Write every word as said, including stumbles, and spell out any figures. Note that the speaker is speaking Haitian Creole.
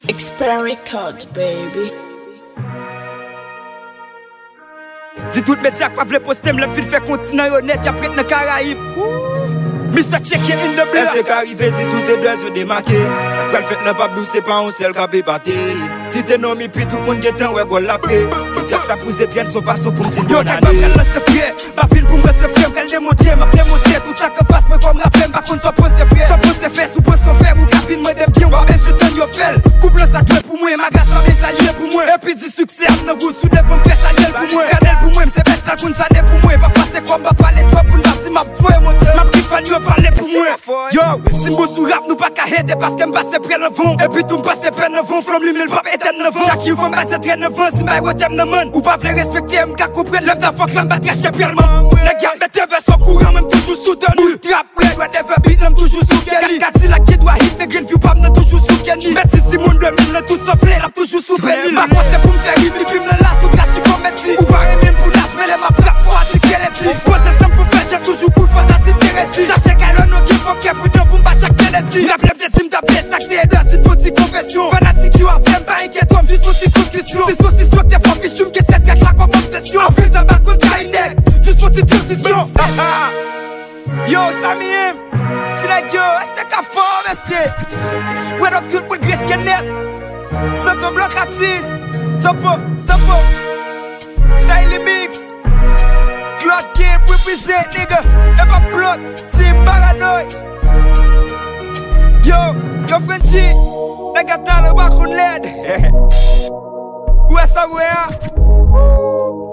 Expert Record, baby. Di tout medya k pa vle poste m, lè m fin fè kontinan yo nèt, y ap ret nan Karayib. Mister Check ye in the building. Èske ka rive si tout edè yo demake? Sa k pral fèt nan pap dous, se pa yon sèl k ap epate. Si te non mipi, tout moun gentan wè gòl la pre. Tout trap sa pou ze trèn, se yon fason pou m di n bon ane. Yo, nèg m ap pral lanse fre. Pa vin pou m ranse fre, m pral demontre, m ap demontre tout sa k anfas mwen kòm rapè, m pa konn sa w panse vre. Sa w panse fè, si w panse w fè, ou ka vin mande m byen, w pa bezwen tann yo fè l. Koup lan sa dwe pou mwen, maga sa bezalye pou mwen. Epi di siksè ap nan wout, sou devan m fè salye l pou mwen. Gade l pou mwen, m se bèst la konn sa de pou mwen. Pafwa se kòm pa pale twòp pou n pa di m ap voye monte. M ap ki fan yo pale pou mwen. Yo, si m bon sou rap, nou pa ka hate paske m pase prè nan van. Epi tou m pase pè nan van, flanm limen l p ap etèn nan van. Chak jou fò m pase trè nan van, si m bay wotè m nan man. Ou pa vle respekte m, ka konprann lè m ta fòk la m pa trè chè prèlman. Nèg y ap mete vès an kouran, mwen m toujou sou teni. Trap rèd, whatever beat la m toujou sou Kelly. Kat Kadilak ki dwa hit, men grenn view pa m nan toujou sou Kenny. Mèt si timoun de mil nan tout sa vle, l ap toujou sou peni. M pa fòse pou m fè rim, epi m nan la sou trashi kòm Mèt si. Ou pa renmen m pou laj, men lè m ap rap fò a di Kelly. Poze san pou m fè djèm toujou koul fò ta di m Kelly. Chache kay lò nou gen fò m trè pridan pou m pa chak Kelly. Raple m te di m t ap blese ak te edè, si n fò ti konfesyon. Fanatik yo ap fè m pa enkyete m, jis yon ti konskisyon. Si sosis yo te fò fichou, m gen sèt trèk la kòm obsesyon. Anpil zaba konn trayi nèg, jis yon ti tranzisyon. Yo, Samy M, ti nèg yo, èske ka fò, mesye? Wè, donk, tout moun gresye nèt. Santo Block atis. Sopo, Sopo. Style Mix. Glock Kid represent, nigga. Epa Block, Team Paranoid. Yo, yo, Frenchie. Nèg a talè, w pa konn lèd. Ou wè sa, w wè a? Woo.